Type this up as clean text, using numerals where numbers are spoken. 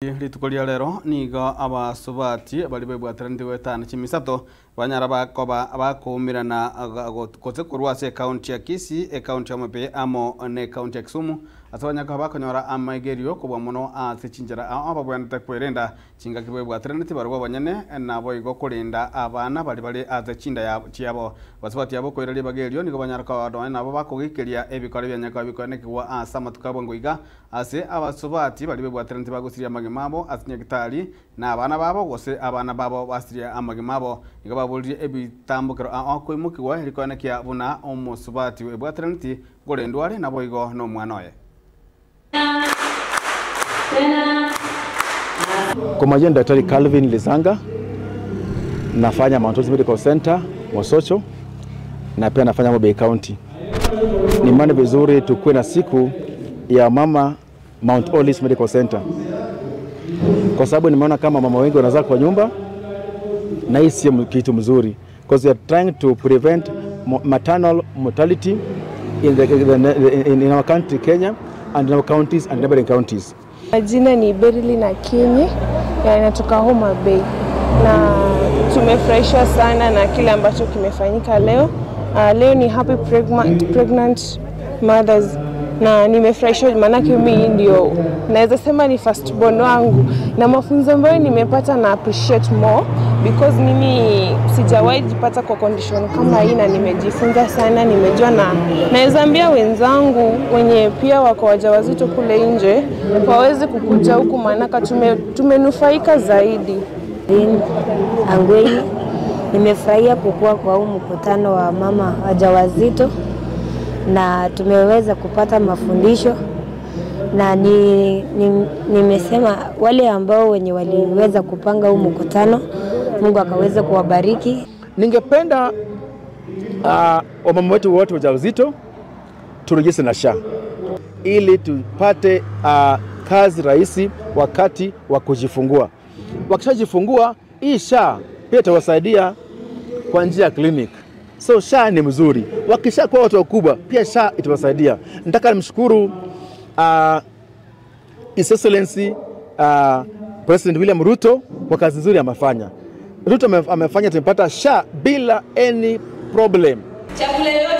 Rituko ria rero nigo abasubati bari bebwateranire gwetana chimisato banyara bakoba bakumirana gotse korwa ase county ya Kisii, e county ya Mabee amo ne county ya Kisumu ase banyaka bakonyora amaigerio kobwa mono ase chinjera ababwenete kwerenda chingaki bebwateranire barwo banyene nabo igo kurinda abana bari bari ase chinda ya chiabo basubati abo koirari bagerio nigo banyara kwa nabo bakogikeria ebikore byanyaka bikonekwa ase amatuko abo ngoiga ase abasubati bari bebwateranire bagusiria amagima abo ase nyagitari na abana babo gose abana babo basiria amagima abo nigo baburirie ebitambukero akoimukigwa rikonekia buna omusubati ebwateranire gorendware nabo igo no mwana oye. Kwa majina Daktari Calvin Lizanga, nafanya Mount Olives Medical Center Mosocho na pia nafanya Mabee County. Ni maana vizuri tukue na siku ya mama Mount Olives Medical Center, kwa sababu nimeona kama mama wengi wanazaa kwa nyumba na hii sio kitu mzuri, because we are trying to prevent maternal mortality in our country Kenya and in our counties and neighboring counties. Majina ni Berlin Akinyi, inatoka Homa Bay, na tumefurahishwa sana na kile ambacho kimefanyika leo. Leo ni Happy Pregnant Mothers na nimefurahishwa maanake mimi ndio naweza sema ni first born wangu, na mafunzo ambayo nimepata na appreciate more because mimi sijawahi jipata kwa condition kama hii, na nimejifunza sana, nimejua na naweza ambia wenzangu wenye pia wako wajawazito kule nje waweze kukuja huku maana tumenufaika zaidi. Angwei, nimefurahia kukua kwa huu mkutano wa mama wajawazito na tumeweza kupata mafundisho, na nimesema wale ambao wenye waliweza kupanga huu mkutano, Mungu akaweza kuwabariki. Ningependa wamama wetu wote wajawazito turejeste na SHA ili tupate kazi rahisi wakati wa kujifungua. Wakishajifungua, hii SHA pia itawasaidia kwa njia ya clinic. So SHA ni mzuri. Wakishakuwa watu wakubwa pia SHA itawasaidia. Nataka nimshukuru His Excellency President William Ruto kwa kazi nzuri amefanya. Ruto amefanya tumepata SHA bila any problem. Chakula yote